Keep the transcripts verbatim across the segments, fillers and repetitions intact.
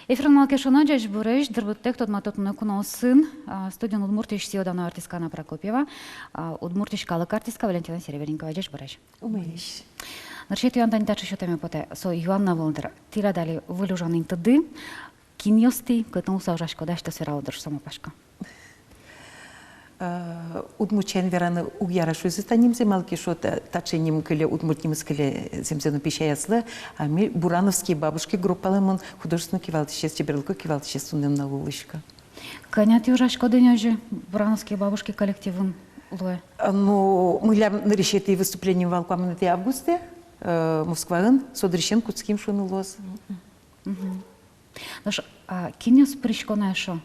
Эфирын «Малы ке шуоно». Ӟечбуресь! Дыр быдтэк тодматом туннэ куноосын, а, студиын Удмуртиысь сӥё-дано артистка Анна Прокопьева, а, Удмуртиысь калык артистка Валентина Серебренникова. Ӟечбуресь! Умоесь. Нырысетӥ юан тани таӵе сётэме потэ, со юан но ӧвӧл, дыр. Тӥляд али выль ужан интыды. Кинъёс тӥ, кытын луыса ужаськоды, асьтэос вералоды шуса малпасько. Э, удмурт сямен вераны уг яра шуыса та нимзэ, малы ке шуод, та-, таӵе ним кыле, удмурт нимыз кыле зэмзэ но песяяслы, а ми «Бурановские бабушки» группалы мон художественной кивалтӥсез, чеберлыко кивалтӥсез туннэ нуналлы луисько. Кӧня тӥ ужаськоды ини озьы «Бурановские бабушки» коллективын луэ? А, ну, милям нырысетӥ выступлениемы вал куамынэтӥ августэ, э, Москваын, со дырысен кутским шуыны луоз. Мгм. Нош, а, кинъёс пырисько на эшшо?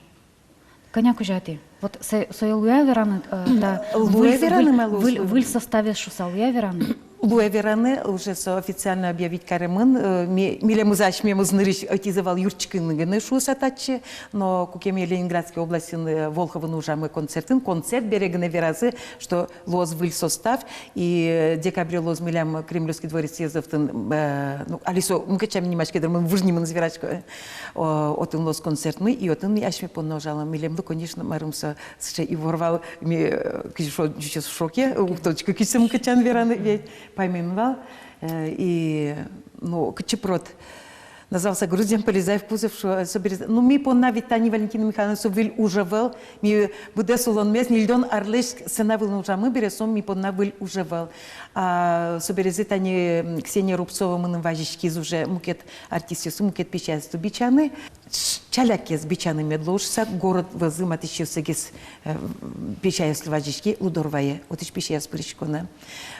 Кӧня кузя тӥ? Вот со-, сое луэ вераны, э, та... Луэ выль, вераны, выль, ма луоз выль, выль составез шуса луэ вераны? Луэ вераны, уже со официально объявить каремын, э, ми-, милемыз асьмемыз нырысь ӧтизы вал юртчыкыны гинэ шуыса татчы, но куке ми Ленинградской областьын, э, Волховын ужамы концертын, концерт бере гинэ веразы, что луоз выль состав, и, э, декабре луоз милям Кремлевский дворец съездовтын, э, ну, али со мукет сямен нимаське, дыр, мон выж нимыныз верасько, э, о, отын луоз концертмы, и отын асьме понна ужалом. Милемлы, конечно, марым со сыӵе ивор вал, ми, э, кызьы шуо, ӟучъёс в шоке, э, уг тодӥськы, кызьы со мукет сямен вераны, ведь паймемын вал, э, и, ну, кытчы прот. Назвался груздем, полезай в кузов, шуо, собере. Ну, ми понна ведь тани, Валентина Михайловна, со выль уж ӧвӧл, ми быдэс улонмес, ньыльдон арлэсь сцена вылын ужамы бере, со ми понна выль уж ӧвӧл. А соберезэ тани, м, Ксения Рубцова мыным вазиськиз уже мукет артистъёсты, мукет песяосты бичаны. Ӵ-, ӵалякгес бичаны мед луоз шуса, город вӧзы матысьёсэгес, э, песяосты вазиськи Лудорвае, отысь песяос пырисько на.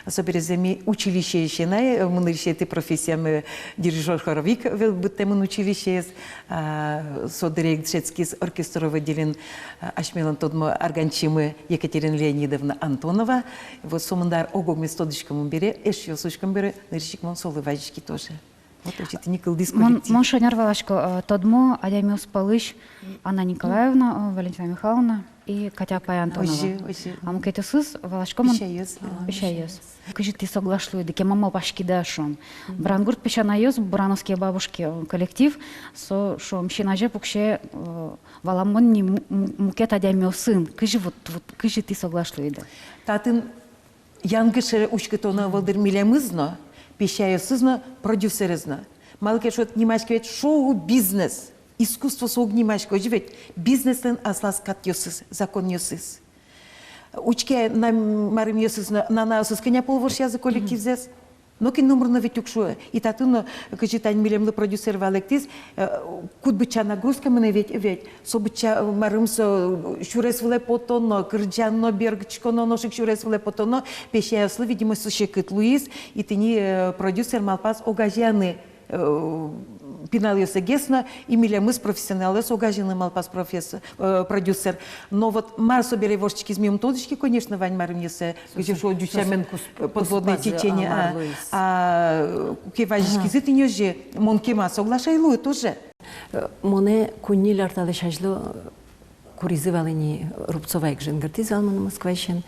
Соберезэ ми училищеысен ай, э, мынӥсьёсты профессиямы дирижёр-хоровик вал быдтэмын училищеез, а, со дыре ик дышетскиз оркестровой отделын, а, асьмелэн тодмо арганчимы Екатерина Леонидовна Антонова. Вот сомында ар ог-огмес тодӥськомы бере, эшъёс учком бере, нырысь ик мон солы вазиськи тоже. Вот, озьы тӥни кылдӥз коллектив. Мон, мон шонер валасько, э, тодмо адямиос пӧлысь Анна Николаевна, э, Валентина Михайловна и Катя апай Антонова. Озьы, озьы. А мукетъёсыз валасько мон. Песяйёс, да. Песяйёс. Кызьы тӥ соглаш луиды, кема малпаськиды-а, шуом. Мгм. Брангурт песянайёс, «Бурановские бабушки», э, коллектив, со, шуом, син азе пуксе, э, валамон ни, му-, му-, мукет адямиосын. Кызьы вот, вот, кызьы тӥ соглаш луиды? Татын янгыше уськытоно ӧвӧл, дыр, милемыз но, песяйёсыз но, продюсерез но. Малы ке шуод, нимаське ведь шоу-бизнес. Искусство со уг нимаськы, озьы ведь, бизнеслэн аслаз катъёсыз, законъёсыз. Учке на, марымъёсыз но, нанаосыз кӧня пол вошъязы коллективзэс. Нокин номыр но ведь уг шуэ. И татын но, кызьы тань милемлы продюсер валэктӥз, э, куд быдӟа нагрузка мынэ ведь, ведь. Со быдӟа, э, марым со, э, сюрес вылэ потоно, кырӟано, бергчиськоно, нош ик сюрес вылэ потоно, песяйёслы, видимо, со секыт луиз, и тӥни, э, продюсер малпаз огазеяны, э, пиналъёсэгес но, и милемыз, профессионалъёс, огазеяны малпаз профессо-, э, продюсер. Но вот мар собере воштӥськиз, ми ум тодӥське, конечно, вань марымъёссэ, кызьы шуо, ӟуч сямен, э, подводное течение, а, а, куке вазиськизы тӥни озьы, мон кема соглаш ӧй луы тоже. Э, монэ куинь-ньыль ар талэсь азьло, э, куризы вал ини, Рубцова ик жингыртӥз вал монэ Москваысен.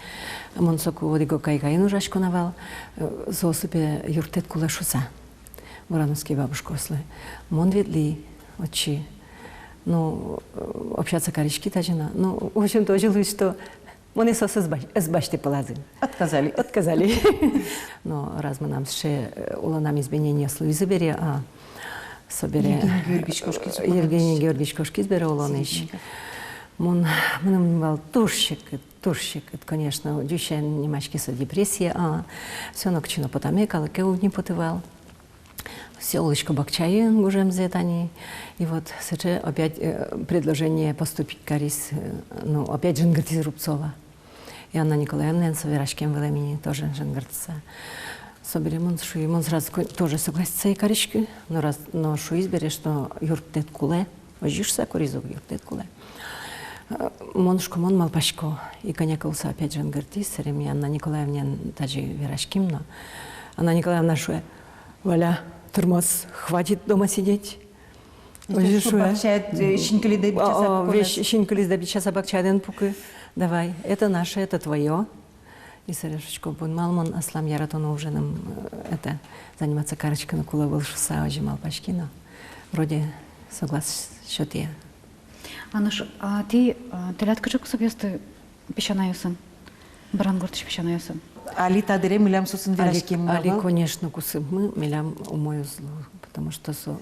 Мон соку одӥг «Кайкайын» ужасько на вал. Э, соос, пе, юрттэт кулэ шуса, «Бурановские бабушкаослы». Мон ветлӥ отчы. Ну, э, общаться кариськи тазьы но. Ну, в общем-то, озьы луиз, что монэ соос ӧз ба-, ӧз басьты пӧлазы. Отказали. Отказали. Но раз мынам сыӵе, э, улонам изменениос луизы бере, а, собере, Евгений Георгиевич кошкиз, э, Евгений Георгиевич кошкиз бере улонысь. Советников. Мон, мыным вал туж секыт, туж секыт, конечно, ӟуч сямен нимаське со депрессия, а, всё нокытчы но потаме, калыке уг ни поты вал. Всё улӥсько бакчаын гужемзэ тани. И вот сыӵе опять, э, предложение поступить кариз, э, ну, опять жингыртӥз Рубцова. И Анна Николаевнаен со вераськем вылэм ини тоже жингыртыса. Собере мон шуи, мон сразу ко-, тоже согласиться ӧй кариськы, но раз, но шуиз бере, что юрттэт кулэ. Озьы шуса куриз ук, юрттэт кулэ. Э, мон шуисько, мон малпасько. И кӧня ке луыса опять жингыртӥз, собере ми Анна Николаевнаен тазьы вераським но. Анна Николаевна шуэ: «Валя, тырмоз, хватит дома сидеть». Озьы шуэ. Бакчаед, э, синкылиды бичаса пуконо. О, о, весь синкылиды бичаса бакчаед эн пукы. Давай, это наше, это твоё. И собере шуисько, бон малы мон аслам яратоно уженым, э, это, заниматься кариськыны кулэ ӧвӧл шуса озьы малпаськи но. Вроде Соглас сётэ. Ануш, а тӥ, а, тӥляд кыӵе кусыпъёсты песянайёсын? Брангуртысь песянайёсын. Али та дыре милям соосын вераськеммы ӧвӧл. Али, конечно, кусыпмы милям умой уз лу, потому что со,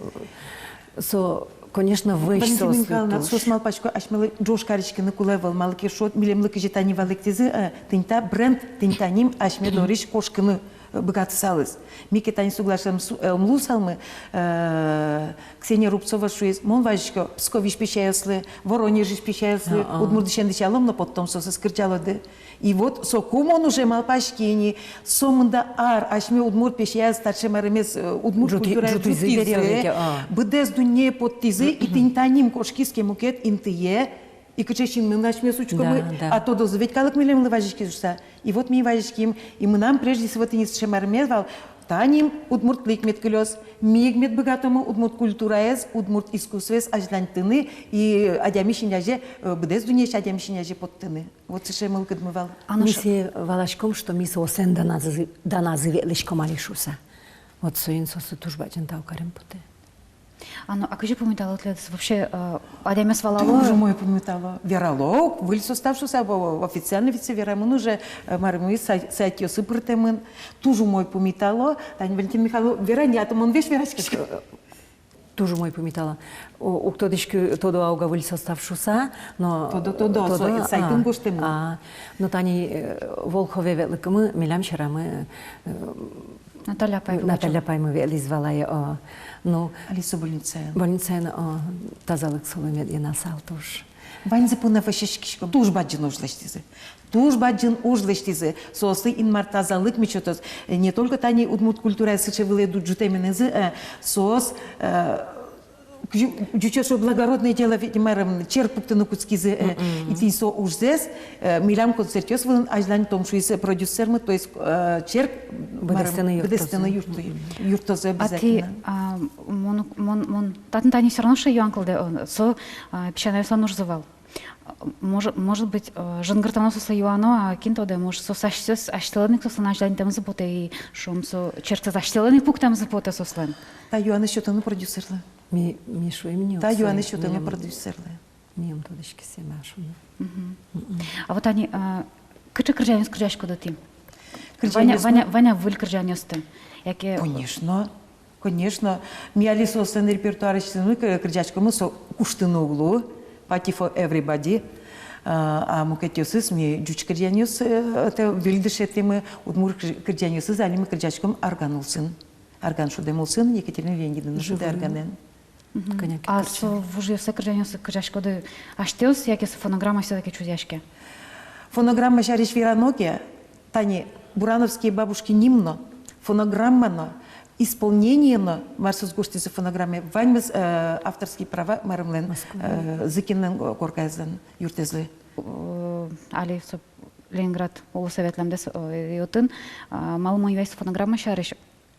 со, конечно, вӧсь. Валентина Михайловна, соос малпасько, асьмелы ӝож кариськыны кулэ ӧвӧл, малы ке шуод, милемлы кызьы тани валэктӥзы, э, тӥни та бренд, тӥни та ним асьме дорысь кошкыны, э, быгатысалыз. Ми ке тани соглашеммы, э, ум луысалмы, э, Ксения Рубцова шуиз: мон вазисько Псковысь песяйёслы, Воронежысь песяйёслы, удмуртысен дӥсялом но поттом, соосыз кырӟалоды. И вот соку мон уже малпаськи ини, сомында ар асьме удмурт песяйёс таӵе марымез, э, удмурт культураез ӝутӥзы, быдэс дуннее поттӥзы, и тӥни та ним кошкиз ке мукет интые, и кыӵе синмын асьмеос учкомы, а тодозы ведь калык милемлы вазиськиз шуса. И вот ми вазиським, и мынам прежде всего тӥни сыӵе марымез вал: та ним удмуртлы ик мед кылёз, ми ик мед быгатомы удмурт культураез, удмурт искусствоез азьланьтыны и адями син азе, э, быдэс дуннеысь адями син азе поттыны. Вот сыӵе мылкыдмы вал. Ануш, ми сое валаськом, что ми соосын даназы, даназы ветлӥськом али шуса. Вот соин соослы туж бадӟым тау карем потэ. А, ну, а кызьы пумитало тӥледыз? Вообще, э, адямиос валало? Туж умой пумитало. Верало ук, выль состав шуса, о-, официально ведь со верамын уже, э, марымы, сай-, сайтъёсы пыртэмын. Туж умой пумитало. Тани, Валентина Михайловна, вера ни, а то мон весь вераськисько. Туж умой пумитало. О, уг тодӥськы, тодо-а, уг-а выль состав шуса, но тодо, тодо, тодо, со сайтын гожтэмын. А, но тани, э, Волхове ветлыкымы, милям сьӧрамы, э, Наталья апай, Наталья апаймы ветлӥз вал ай, о. Ну, али со больницаын. Больницаын, о, тазалык солы мед йӧнасал туж. Ваньзы понна вӧсяськиськом, туж бадӟым уж лэсьтӥзы. Туж бадӟым уж лэсьтӥзы. Соослы Инмар тазалык мед сётоз. Э, не только тани удмурт культураез сыӵе вылэ ӝу-, ӝутэменызы, э, соос, э, Ӟу-, ӟучъёс благородное дело ведь, марым, черк пуктыны кутскизы, э, и тӥни со ужзэс, э, милям концертъёс вылын азьланьтом шуиз продюсермы, то есть, э, черк, марым, быдэстыны юртто-, юрттозы обязательно. А тӥ, а, мон, мон, мон, татын тани всё равно сыӵе юан кылдэ, э, со, а, песянайёслэн ужзы вал. Может, может быть, э, жингыртоно соослы юано, а кин тодэ, может, соос асьсэос, асьсэлэн ик соослэн азьланьтэмзы потэ, и шуом, со черксэс асьсэлэн ик пуктэмзы потэ соослэн. Та юанэз сётоно продюсерлы. Ми, ми шуим ни ук. Та юанэз сётоно продюсерлы. Ми ум тодӥське сое ма шуоно. Мгм. А вот ани, а, кыӵе кырӟанъёс кырӟаськоды тӥ? Вань-а, кырӟанъёс вань-а, вань-а выль кырӟанъёсты? Яке... Конечно, конечно. Ми али соослэн репертуарысьтымы кыр-, кырӟаськомы, со куштыны уг лу, Party for Everybody. А, а мукетъёсыз ми ӟуч кырӟанъёс, э, это выль дышетӥмы, удмурт кыр-, кырӟанъёсыз али ми кырӟаськом арган улсын. Арган шудэм улсын, Екатерина Леонидовна шудэ арганэн. Мгм. Кӧня ке кырӟан. А со вужъёссэ, кырӟанъёссэ кырӟаськоды асьтэос, яке со фонограмма всё-таки чузъяське? Фонограмма сярысь верано ке, тани «Бурановские бабушки» ним но, фонограмма но, исполнение но, мар соос гожтӥзы фонограммае, ваньмыз, э, авторский права марымлэн, э, Зыкинлэн, э, коркаезлэн юртэзлы. Э, али со Ленинград облсовет лямдэс, э, отын, а, малы мон юай со фонограмма сярысь,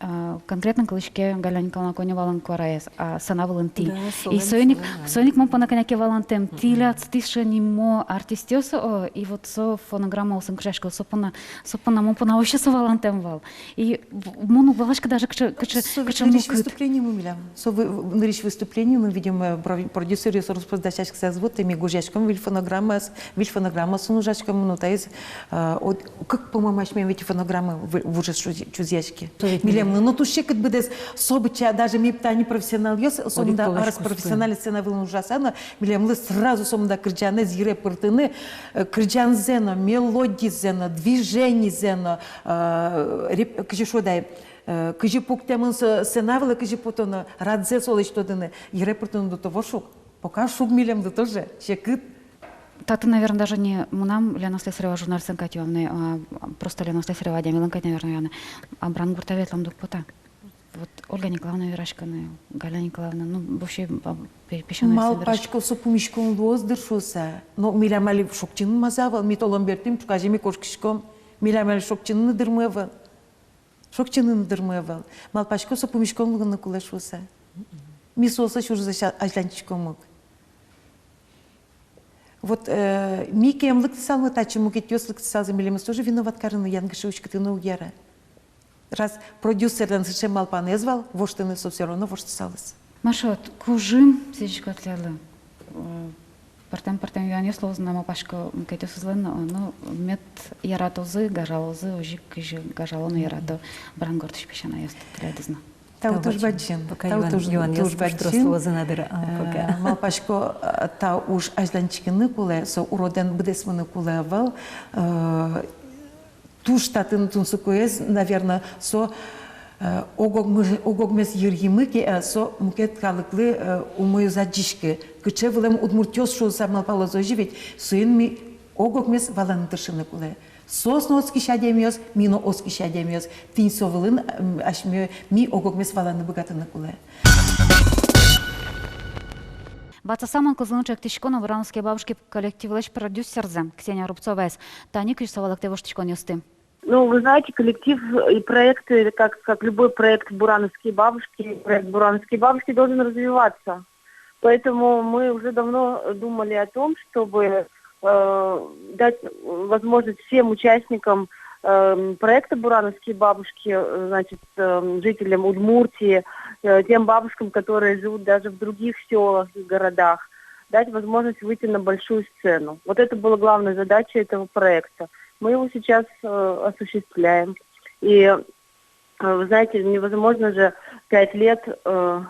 а, конкретно кылӥське Галина Николаевна Коневалэн куараез, а, сцена вылын тӥ. Да, и солэн, соин ик, солэн, а, соин ик мон понна кӧня ке валантэм. Мгм. Тӥляд сыӵе нимо артистъёс, о, и вот со фонограмма улсын кырӟаськоз, со понна, со понна, мон понна вообще со валантэм вал. И в-, мон уг валаськы даже, кыӵе, кыӵе, кыӵе мылкыд. Со нырысь выступлениемы милям. Со вы-, нырысь выступлениемы, видимо, про-, продюсеръёс рос-прос дасяськысалзы, вот ми гожъяськом выль фонограммаос, выль фонограммаосын ужаськом, ну, таиз, э, од-, кык, по-моему, асьмелэн ведь фонограмма в-, вужез чуз-, чузъяське. Милемлы но туж секыт быдэс, со быдӟа, даже ми тани профессионалъёс, сомында арес профессиональной сцена вылын ужаса но, милемлы сразу сомында кырӟанэз йыре пыртыны, э, кырӟанзэ но, мелодизэ но, движенизэ но, э, реп-, кызьы шуод ай, э, кызьы пуктэмын со сцена вылэ, кызьы потоно, радзэ солэсь тодыны, йыре пыртыны до того шуг, пока шуг милемды тоже, секыт. Татын, наверно, даже не мынам Лена Слесарева журналистэн кадь юанэ, а просто Лена Слесарева адямилэн кадь, наверно, юанэ. А Брангуртэ ветлэмды уг поты-а? Вот Ольга Николаевна вераськыны, Галина Николаевна, ну, вообще, а, пе-, песянайёс вераськыны. Малпасько, со пумиськон луоз дыр шуыса. Но милям али шокчыны маза ӧвӧл, ми толон бертӥм, ӵуказе ми кошкиськом. Милям али шокчыны дырмы ӧвӧл. Шокчыны дырмы ӧвӧл. Малпасько, со пумиськон луыны кулэ шуыса. Ми соослэсь ужзэс а-, азьланьтӥськом ук. Вот, э, ми ке ӧм лыктысалмы, татчы мукетъёс лыктысалзы, милемыз тоже виноват карыны, янгыше уськытыны уг яра. Раз продюсерлэн сыӵе малпанэз вал воштыны, со всё равно воштысалыз. Маша, вот кужым сӥзиськод тӥледлы. Э, пӧртэм-пӧртэм юанъёс луозы на, малпасько, мукетъёсызлэн но, ну, мед яратозы, гажалозы озьы ик, кызьы гажало но ярато Брангуртысь песянайёс тӥледыз но. Тау туж бадӟым. Пока тау юан, туж, юанъёс туж туж трос бадӟым. Луозы на дыр, а, э, пока. Малпасько, э, та уж азьланьтӥськыны кулэ, со уродэн быдэсмыны кулэ ӧвӧл, э, Туж татын тунсыкоез, наверно, со, э, ог-огмы-, ог-огмес йырйимы ке, э, со мукет калыклы, э, умойёс адӟиське. Кыӵе вылэм удмуртъёс шуыса малпалозы озьы ведь, соин ми ог-огмес валаны тыршыны кулэ. Соос но оскись адямиос, ми но оскись адямиос. Тӥни со вылын, м, асьме, ми ог-огмес валаны быгатыны кулэ. Ватсаса мон кылзыны чектӥсько но «Бурановские бабушки» коллективлэсь продюсерзэ Ксения Рубцоваез. Тани кызьы со валэктэ воштӥськонъёсты. Ну, вы знаете, коллектив и проекты, как, как любой проект «Бурановские бабушки», проект «Бурановские бабушки» должен развиваться. Поэтому мы уже давно думали о том, чтобы, э, дать возможность всем участникам, э, проекта «Бурановские бабушки», э, значит, э, жителям Удмуртии, э, тем бабушкам, которые живут даже в других сёлах и городах, дать возможность выйти на большую сцену. Вот это была главная задача этого проекта. Мы его сейчас, э, осуществляем. И, э, вы знаете, невозможно же пять лет, э,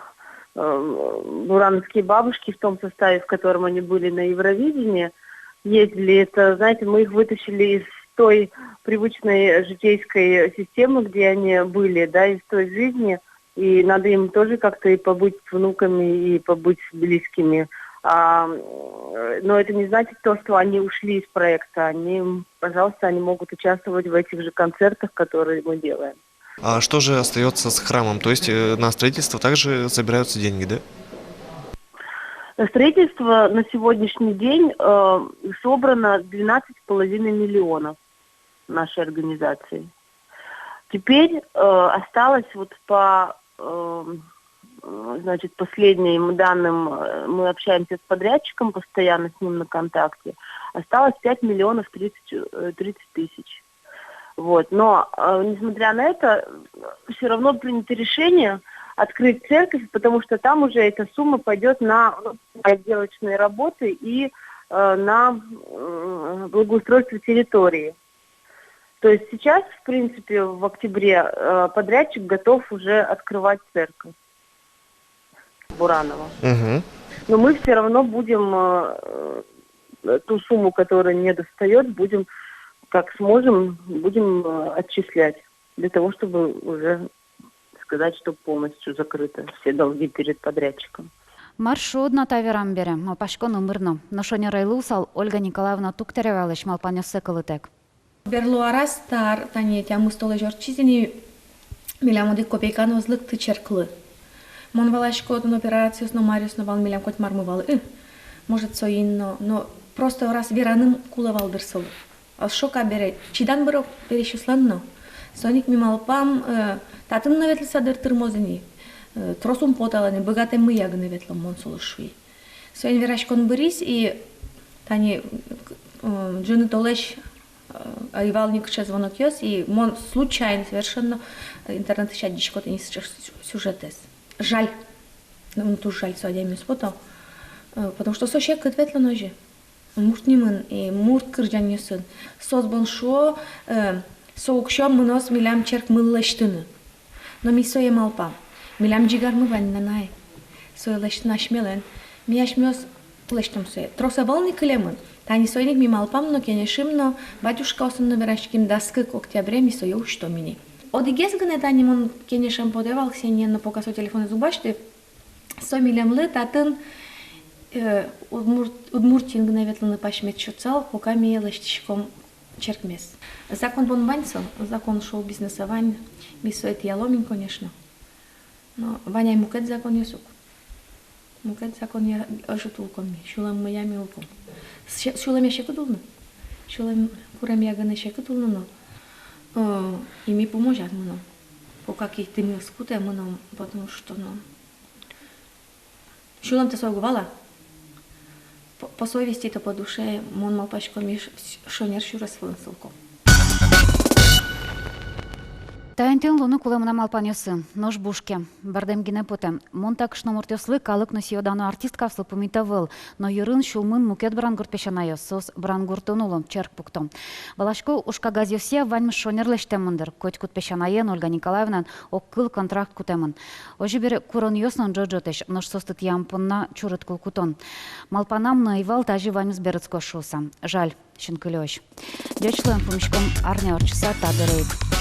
э, «Бурановские бабушки» в том составе, в котором они были на Евровидении, ездили. Это, знаете, мы их вытащили из той привычной житейской системы, где они были, да, из той жизни. И надо им тоже как-то и побыть с внуками, и побыть с близкими. А, э, но это не значит то, что они ушли из проекта. Они, пожалуйста, они могут участвовать в этих же концертах, которые мы делаем. А что же остаётся с храмом? То есть, э, на строительство также собираются деньги, да? На строительство на сегодняшний день, э, собрано двенадцать с половиной миллионов нашей организации. Теперь, э, осталось вот по, э, м, значит, последним данным, э, мы общаемся с подрядчиком, постоянно с ним на контакте. Осталось пять миллионов тридцать, э, тридцать тысяч. Вот. Но, э, несмотря на это, все равно принято решение открыть церковь, потому что там уже эта сумма пойдёт на отделочные работы и, э, на, м, благоустройство территории. То есть сейчас, в принципе, в октябре, э, подрядчик готов уже открывать церковь Буранова. Мгм. Но мы все равно будем, э, э, ту сумму, которая не достаёт, будем, как сможем, будем, э, отчислять для того, чтобы уже сказать, что полностью закрыты все долги перед подрядчиком. Мар шуод на та верам бере, малпасько, номыр но. Но шонер ӧй луысал, Ольга Николаевна Туктаревалэсь малпанъёссэ кылытэк. Берло араз та ар, тани тямыс толэзь ортчиз ини, милям одӥг копейка но ӧз лыкты черклы. Мон валасько, отын операциос но, маръёс но вал, милям коть мармы вал, ы, может, соин но, но просто раз вераны кулэ вал дыр солы. Ӧз шок бере, чидан быро пересьёслэн но. Соин ик ми малпам, э, татын но ветлыса дыр тырмоз ини, э, трос ум потало ини, быгатэммыя гинэ ветлом, мон солы шуи. Соин вераськон быриз, и тани, э, ӝыны толэзь, э, ӧй вал ни кыӵе звонокъёс, и мон случайно совершенно, э, интернетысь адӟисько тӥни сю-, сюжетэз. Жаль. Ну, туж жаль, со адямиос пото. Э, потому что со секыт ветлоно озьы. Мурт нимын и мурт кырӟанъёсын. Соос бон шуо, э, со уксё мыноз милям черкмылы лэсьтыны. Но ми сое малпам. Милям ӟигармы вань на, анай. Сое лэсьтыны асьмелэн. Ми асьмеос лэсьтом сое. Трос ӧвӧл ни кылемын. Тани соин ик ми малпам но, кенешим но, батюшкаосын но вераським, дас кык октябре ми сое усьтом ини. Одӥгез гинэ тани мон кенешем потэ вал, Ксения, но пока со телефонэз уг басьты. Со милемлы татын, э, Удмурт-, Удмуртиын гинэ ветлыны пасьмет сётсал, пока ми лэсьтӥськом черкмес. Закон бон вань со, закон шоу-бизнеса вань, ми сое тӥялом ини, конечно. Но вань ай мукет законъёс ук. Мукет законъя ӧжыт улком ми, сюлэммыя ми улком. Се-, сюлэмъя секыт улны. Сюлэм куремъя гинэ секыт улны но. Э, и ми пумозяз мыном. Пока ке тӥни ӧз кутэ, мыном, потому что, ну, сюлэмтэ со уг вала. По, по совести-то, по душе, мон малпасько, ми ш-, шонер сюрес вылын сылком. Та интыын луыны кулэ мынам малпанъёсы. Нош буш ке, бӧрдэм гинэ потэ. Мон та кышномуртъёслы, калык но сӥё-дано артисткаослы пумит ӧвӧл, но йырын сюлмын мукет Брангурт песянайёс, соос Брангуртын уло, черк пукто. Валасько, ужкагазъёсъя ваньмыз шонер лэсьтэмын дыр, котькуд песянаен, Ольга Николаевнаен, огкыл контракт кутэмын. Озьы бере, куронъёс но ӝо-ӝотэсь, нош соосты тӥям понна чурыт кыл кутон. Малпанам но ӧй вал, тазьы ваньмыз берытскоз шуыса. Жаль, синкылиозь. Ӟеч луэм, пумиськом арня ортчыса та дыре ик.